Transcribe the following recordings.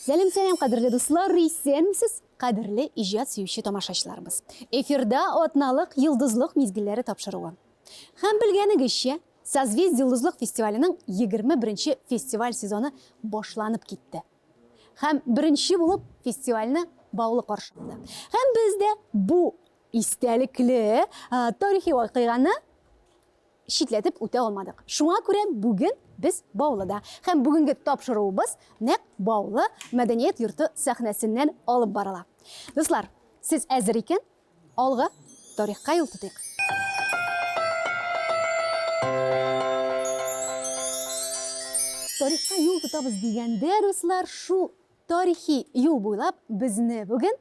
Сәлам, сәлам, кадерле дуслар, исәнмесез, кадерле иҗат сөюче тамашачыларыбыз. Эфирда атналык Йолдызлык мизгелләре тапшыруы. Һәм белгәнегезчә, Созвездие Йолдызлык фестиваленең 21 фестиваль сезоны башланып китте. Һәм беренче булып фестивальне Баулы каршы алды. Һәм без дә бу истәлекле тарихи вакыйганы читләтеп үтә алмадык. Шуңа күрә бүген без Баулыда. Һәм бүгенге тапшыруыбыз нәкъ Баулы мәдәният йорты сәхнәсеннән алып барыла. Дуслар, сез әзер икән, алга, тарихка юл тотыйк. Тарихка юл тотабыз дигәндә, дуслар, шул тарихи юл буйлап безне бүген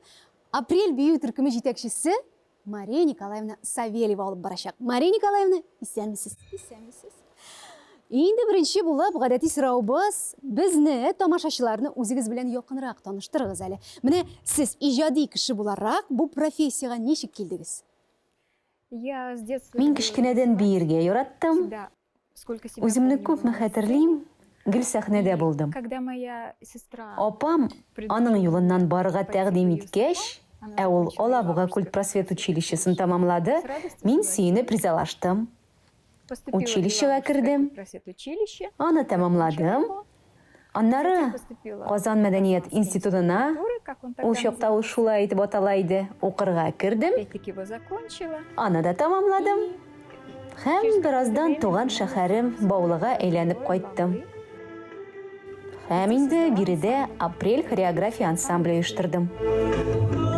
Апрель бию төркеме җитәкчесе Мария Николаевна Савельева алып барачак. Мария Николаевна, исәнмесез. Исәнмесез. Инде беренче булып, гадәти сорауыбыз, безне, тамашачыларны үзегез белән якынрак таныштырыгыз әле. Менә сез иҗади кеше буларак бу профессиягә ничек килдегез? Я с детства Мин любила кечкенәдән танцевать. биергә яраттым. Всегда, сколько себя Үземне помню, күпме была на сцене. хәтерлим, гел сәхнәдә И булдым. когда моя сестра Апам аның предложила юлыннан мне барырга пойти тәкъдим в ее иткәч, стопа, она ә ул закончила Алабуга Елабужское культпросвет училищесын училище, тәмамлады, с радостью мин сөенеп согласилась. ризалаштым. Поступила в Училищега Елабужское кердем, культпросветучилище, аны закончила тәмамладым. его. Аннары Затем поступила Казан в мәдәният Казанский институт институтына, культуры, как он ул тогда чакта ул назывался. шулай итеп атала иде, укырга кердем. Опять-таки его закончила. Аны да тәмамладым. И Һәм через какое-то бераздан время туган вернулась шәһәрем в свой Баулыга родной әйләнеп город кайттым. Баулы. Һәм Где инде создала биредә ансамбль. Апрель хореография ансамбле Ансамбль оештырдым.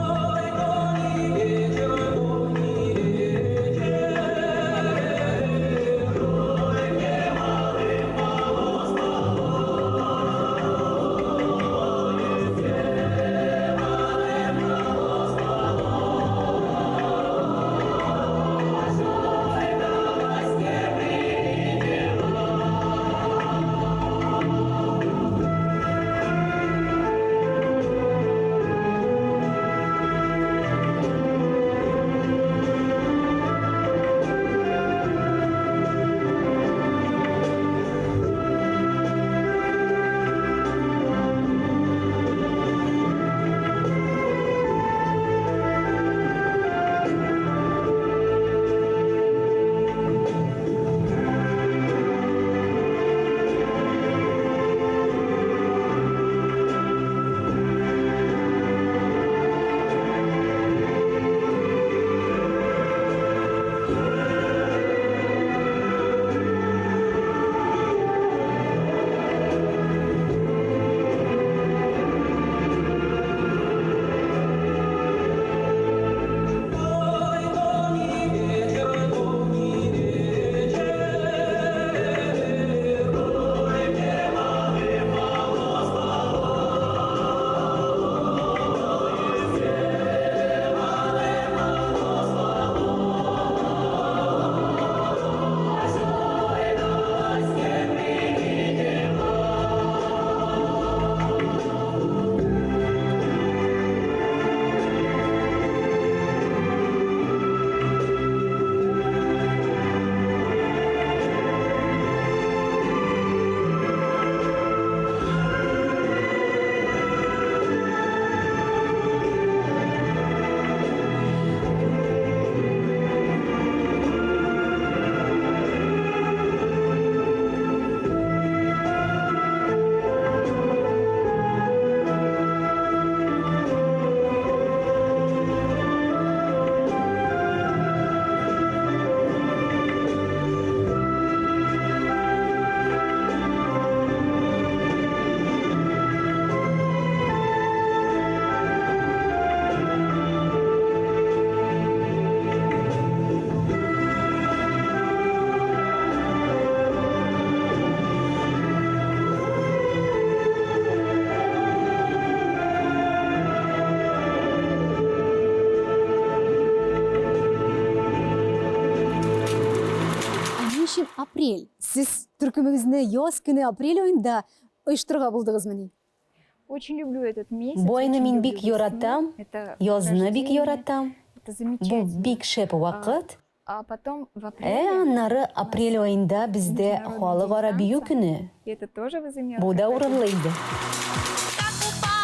Ә ни өчен апрель? Сез төркемегезне яз көне апрель аенда оештырырга булдыгызмыни? Очень люблю этот месяц. Бу айны очень мин люблю бик весну. яратам, Это язны бик рождение, яратам. Это Бу замечательно. бик шәп вакыт. А потом в Ә апреле аннары у нас апрель аенда бездә Международный Халыкара день бию танца. көне. И это тоже возымело Бу да какое-то урынлы иде. Как упала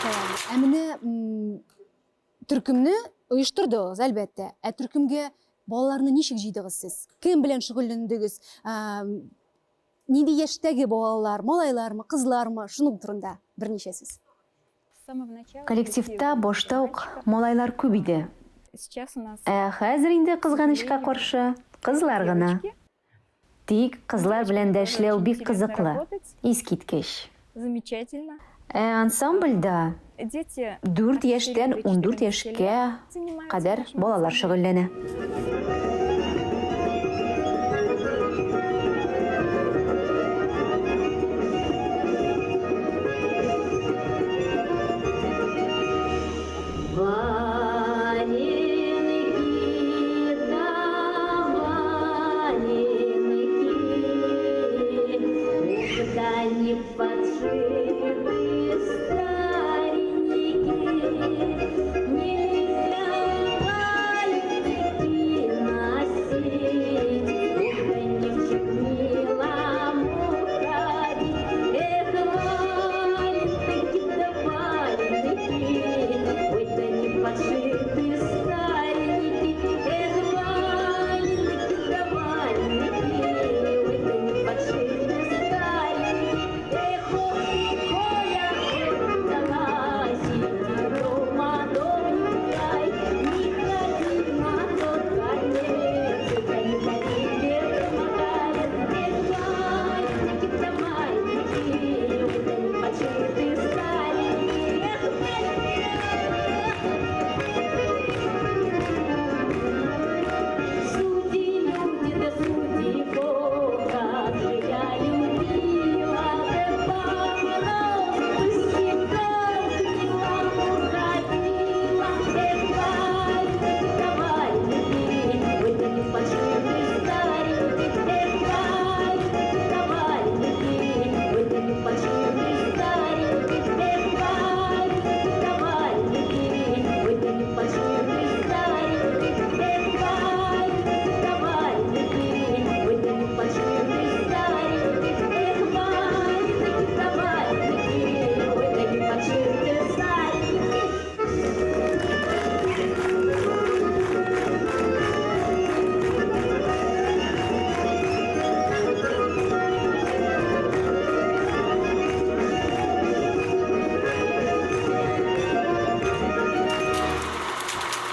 Ә менә төркемне оештырдыгыз, әлбәттә. Ә төркемгә балаларны ничек җыйдыгыз сез? Кем белән шөгыльләндегез? Нинди яшьтәге балалар, малайлармы, кызлармы? Шуның турында берничә сүз. Коллективта башта ук малайлар күп иде. Ә хәзер инде, кызганычка каршы, кызлар гына. Тик кызлар белән дә эшләү бик кызыклы, искиткеч. Ә ансамбльдә 4 яшьтән 14 яшькә кадәр балалар шөгыльләнә.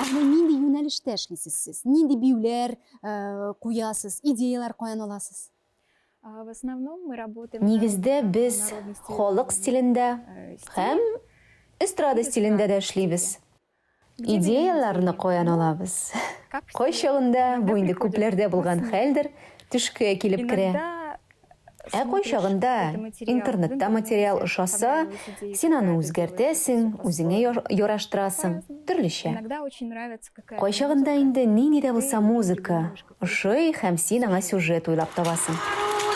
Ә менә нинди юнәлештә эшлисез сез? Нинди биюләр куясыз, идеяләр каян аласыз? В основном мы работаем Нигездә без халык стилендә һәм эстрада стилендә дә эшлибез. Идеяләрне каян алабыз? Кайчагында, бу инде күпләрдә булган хәлдер, төшкә килеп керә. Ә кайчагында интернетта материал ошаса, син аны үзгәртәсең, үзеңә яраштырасың, төрлечә. Кайчагында инде нинди дә булса музыка ошый һәм син аңа сюжет уйлап табасың.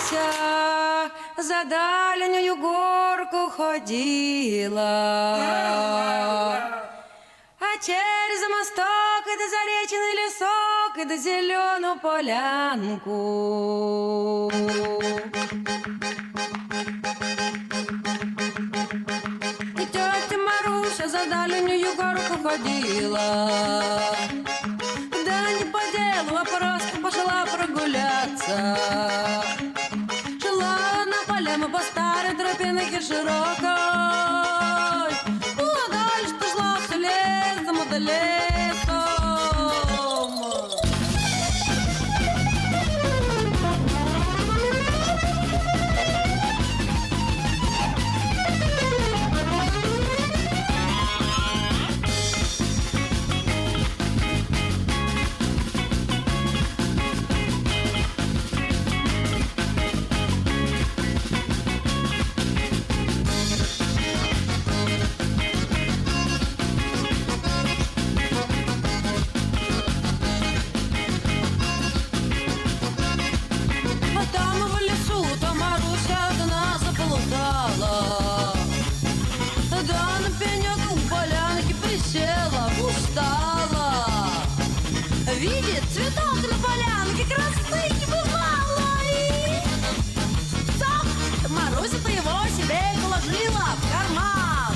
Маруся за дальнюю горку ходила, а через мосток и до заречный лесок и до зеленую полянку. И тетя Маруся за дальнюю горку ходила, да не по делу, а просто пошла прогуляться. Шла на полям по старой тропинке широкой, ну а дальше шла все лесом, да лесом. А там в лесу то Маруся одна заплутала. Да на пенек у полянки присела, устала. Видит цветок на полянке, красы не бывало. И цап, Маруся-то его себе положила в карман.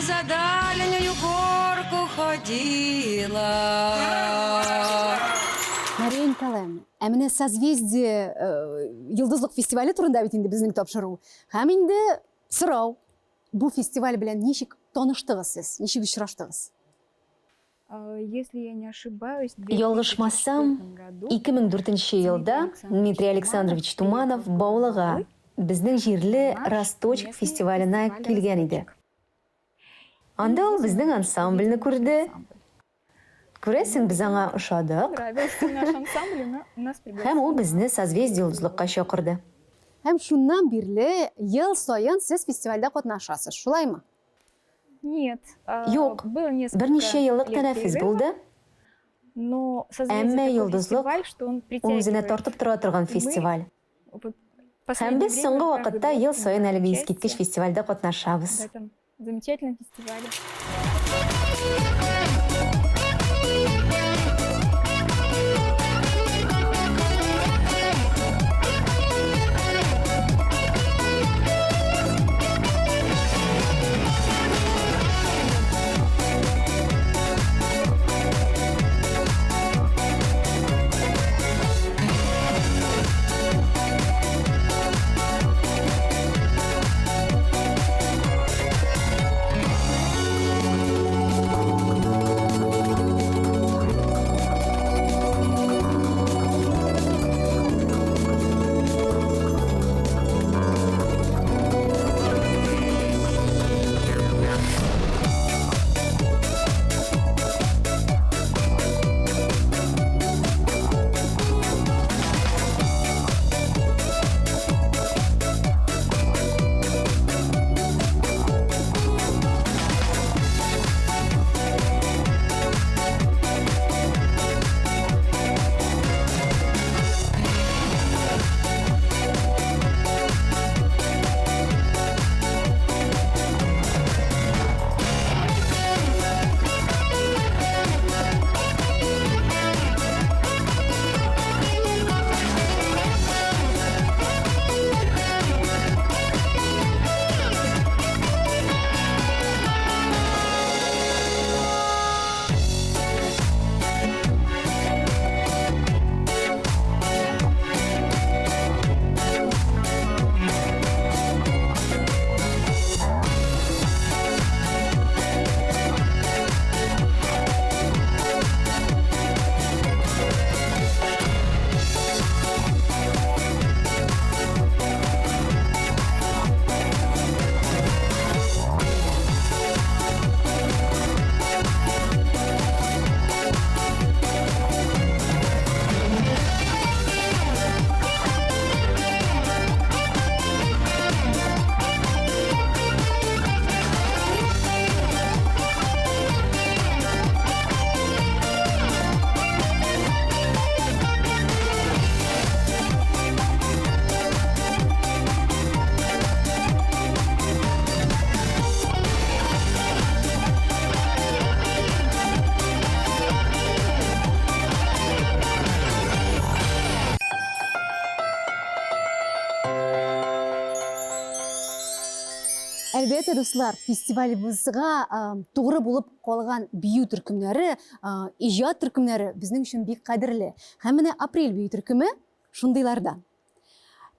за дальнюю горку ходила. Мария Николаевна, ә менә Созвездие э, йолдызлык фестивале турында бит инде безнең тапшыру. Һәм инде сорау, бу фестиваль белән ничек таныштыгыз сез, ничек очраштыгыз? Если я не ошибаюсь, Ялгышмасам, 2004 елда Дмитрий Александрович Туманов Баулыга, безнең җирле Росточек фестиваленә килгән иде. Анда ул безнең ансамбльне күрде. Күрәсең, без аңа ошадык. Һәм ул безне Созвездие йолдызлыкка чакырды. Һәм шуннан бирле ел саен сез фестивальдә катнашасыз, шулаймы? Юк, берничә еллык тәнәфес булды. Әмма Йолдызлык ул үзенә тартып тора торган фестиваль. Һәм без соңгы вакытта ел саен әлеге искиткеч фестивальдә катнашабыз. Замечательном фестивале. Әлбәттә, дуслар, фестивалебызга тугры булып калган бию төркемнәре, иҗат төркемнәре безнең өчен бик кадерле. Һәм менә Апрель бию төркеме шундыйлардан.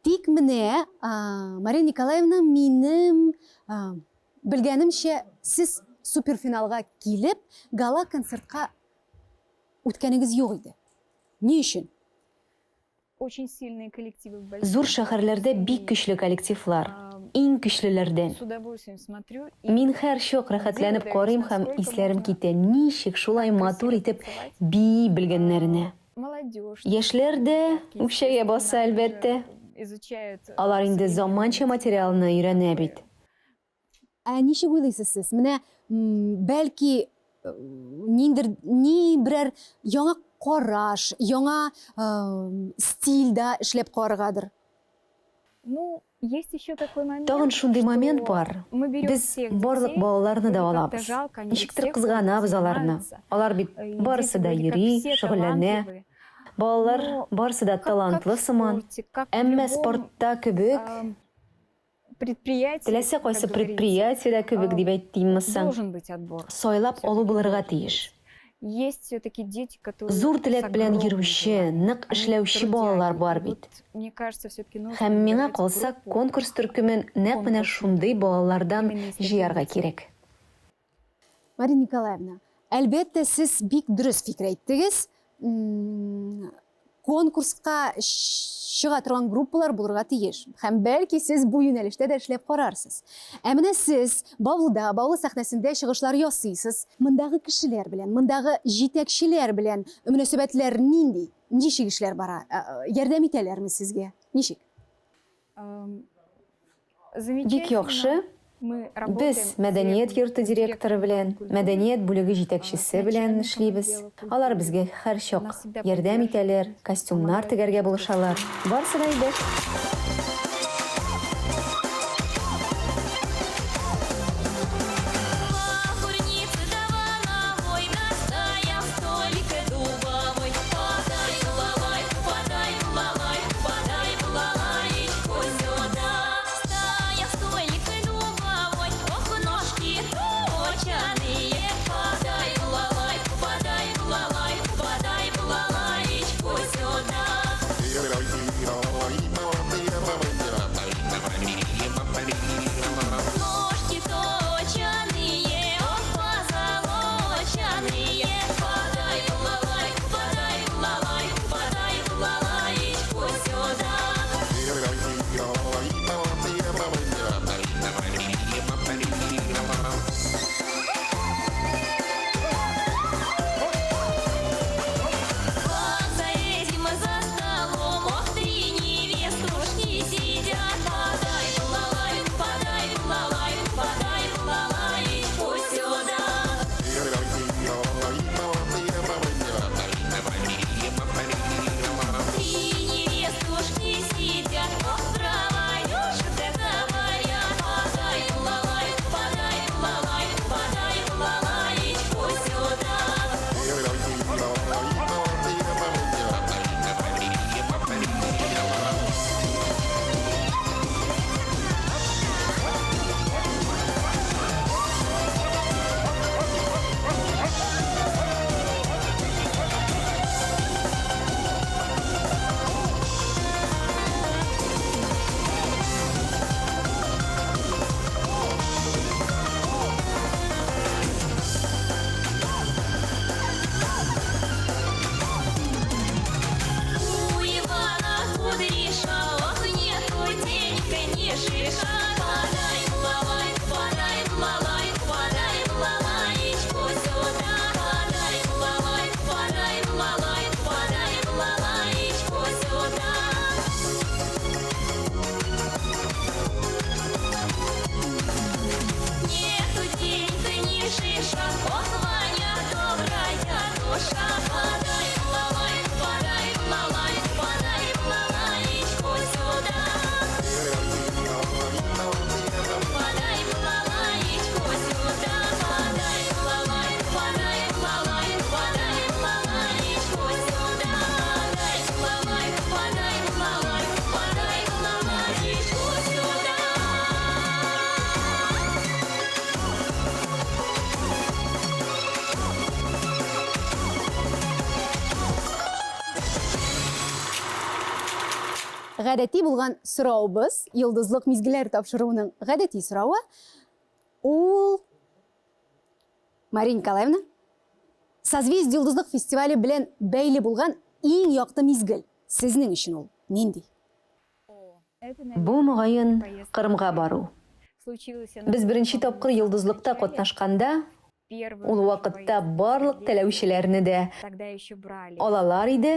Тик менә, Мария Николаевна, минем белгәнемчә, сез суперфиналга килеп, гала-концертка үткәнегез юк иде. Ни өчен? Очень сильные коллективы в больших Зур шәһәрләрдә бик көчле коллективлар, иң көчлеләрдән. С удовольствием смотрю и Мин һәрчак рәхәтләнеп карыйм һәм исләрем китә, ничек шулай матур итеп бии белгәннәренә. Молодежь. Яшьләр дә үкчәгә баса, әлбәттә. Изучают Алар инде заманча материалны өйрәнә бит. Ә ничек уйлыйсыз сез? Менә бәлки ниндер ни берәр яңа караш, яңа стильдә эшләп караргадыр? Ну, есть еще такой момент, Тагын шундый момент бар. Мы берем Без всех барлык детей, балаларны да вроде как-то алабыз. жалко, они Ничектер всех кызганабыз аларны. занимаются. Алар бит И барысы дети да вроде как йөри, все шөгыльләнә. талантливые. Балалар Но барысы да как, как талантлы в сыман. спорте, как в Әмма любом, спортта кебек, Предприятии, Теләсә как кайсы говорится, предприятиедә кебек дип әйтимме соң, должен быть отбор. сайлап алу булырга тиеш. Есть все-таки дети, которые Зур с теләк белән огромным йөрүче, желанием. нык Они эшләүче балалар трудяги. бар И бит. вот, мне кажется, все-таки нужно Һәм миңа выбирать калса, группу конкурс төркемен нәкъ менә конкурсную. шундый балалардан Именно из таких җыярга детей. кирәк. Марина Николаевна, әлбәттә, сез бик дөрес фикер әйттегез. Конкурска чыга торган группалар булырга тиеш. Һәм бәлки сез бу юнәлештә дә эшләп карарсыз. Ә менә сез Баулыда, Баулы сәхнәсендә чыгышлар ясыйсыз. Мондагы кешеләр белән, мондагы җитәкчеләр белән мөнәсәбәтләр нинди? Ничек эшләр бара? Ярдәм итәләрме сезгә? Ничек? Бик яхшы. Без мәдәният йорты директоры белән, мәдәният бүлеге җитәкчесе белән эшлибез. Алар безгә һәрчак ярдәм итәләр, костюмнар тегәргә булышалар. Барысы да әйбәт. Гадәти булган сорауыбыз, Йолдызлык мизгелләре тапшыруының гадәти соравы, ул Мария Николаевна, Созвездие Йолдызлык фестивале белән бәйле булган иң якты мизгел сезнең өчен ул нинди? Бу, мөгаен, Кырымга бару. Без беренче тапкыр Йолдызлыкта катнашканда, ул вакытта барлык теләүчеләрне дә алалар иде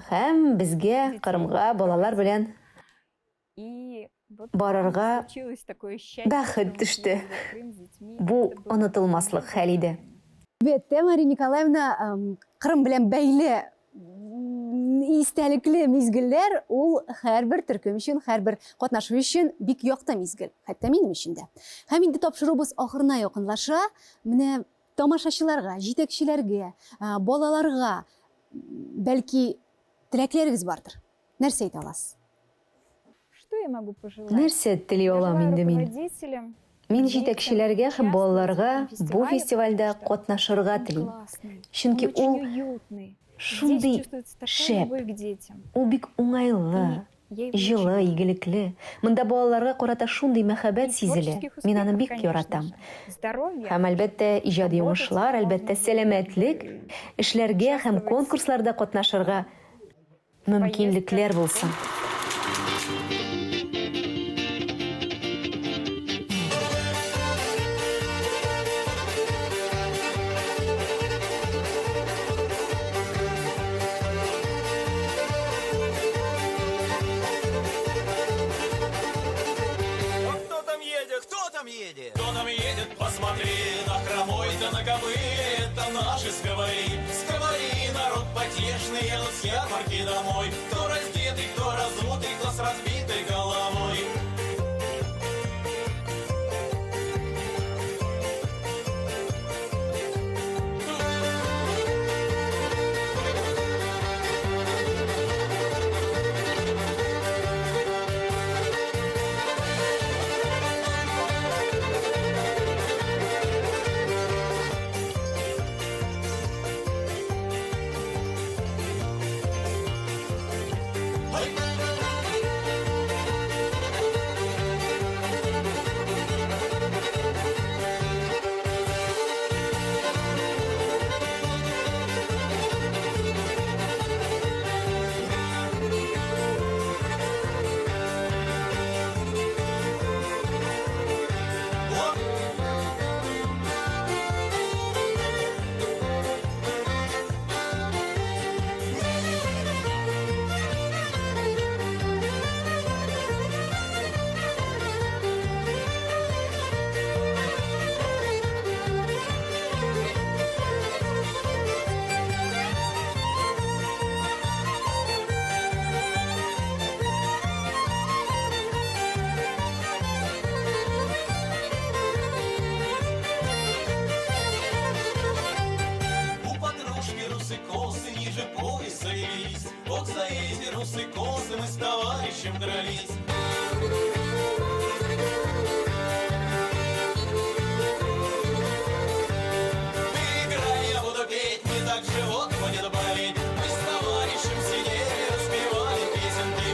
һәм безгә Кырымга балалар белән барырга бәхет төште. Бу онытылмаслык хәл иде. Әлбәттә, Мария Николаевна, Кырым белән бәйле истәлекле мизгелләр ул һәрбер төркем өчен, һәрбер катнашу өчен бик якты мизгел, хәтта минем өчен дә. Һәм инде тапшыруыбыз ахырына якынлаша. Менә тамашачыларга, җитәкчеләргә, балаларга бәлки теләкләрегез бардыр. Нәрсә әйтә аласыз? Что я могу пожелать? Нәрсә тели Я алам желаю инде мин? руководителям, Мин детям җитәкчеләргә һәм участвовать в балаларга этом бу фестивале, фестивальдә потому что катнашырга он телим. классный, он Чөнки очень ул уютный. Здесь шундый чувствуется такая шәп, любовь к детям. ул бик уңайлы, И я его җылы, очень люблю. игелекле. Монда балаларга карата шундый мәхәббәт И сизелә. творческих Мин аны успехов, бик конечно яратам. же. Здоровья, Һәм әлбәттә иҗади работать уңышлар, әлбәттә можно, сәламәтлек, эшләргә һәм участвовать конкурсларда катнашырга в поездках, мөмкинлекләр в булсын. конкурсах. А кто там едет? Кто там едет? Кто там едет? Посмотри на хромой да на кобыле, это наши сковори. Сковори, народ потешный, едут с ярмарки домой. Кто раздетый, кто разутый, кто с разбитой головой. У подружки русы косы ниже пояса велись. Вот за эти русы косы мы с товарищем дрались. Ты играй, я буду петь, не так живот будет болеть. Мы с товарищем сидели, распевали песенки.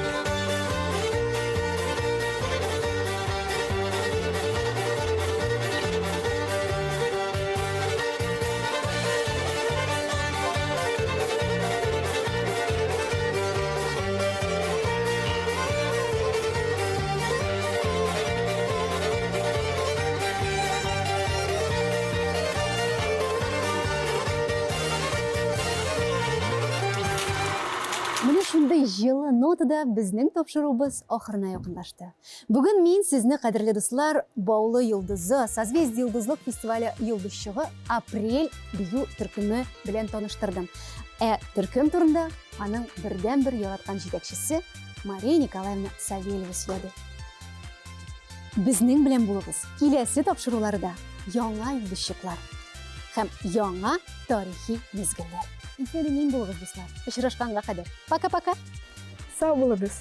Менә шундый җылы нотада безнең тапшыруыбыз ахырына якынлашты. Бүген мин сезне, кадерле дуслар, Баулы йолдызы, Созвездие йолдызлык фестивале йолдызчыгы Апрель бию төркеме белән таныштырдым. Ә төркем турында аның бердәнбер яраткан җитәкчесе Мария Николаевна Савельева сөйләде. Безнең белән булыгыз. Киләсе тапшыруларда яңа йолдызчыклар һәм яңа тарихи мизгелләр. Исән-имин булыгыз, дуслар. Очрашканга кадәр. Пока-пока. Сау булыгыз.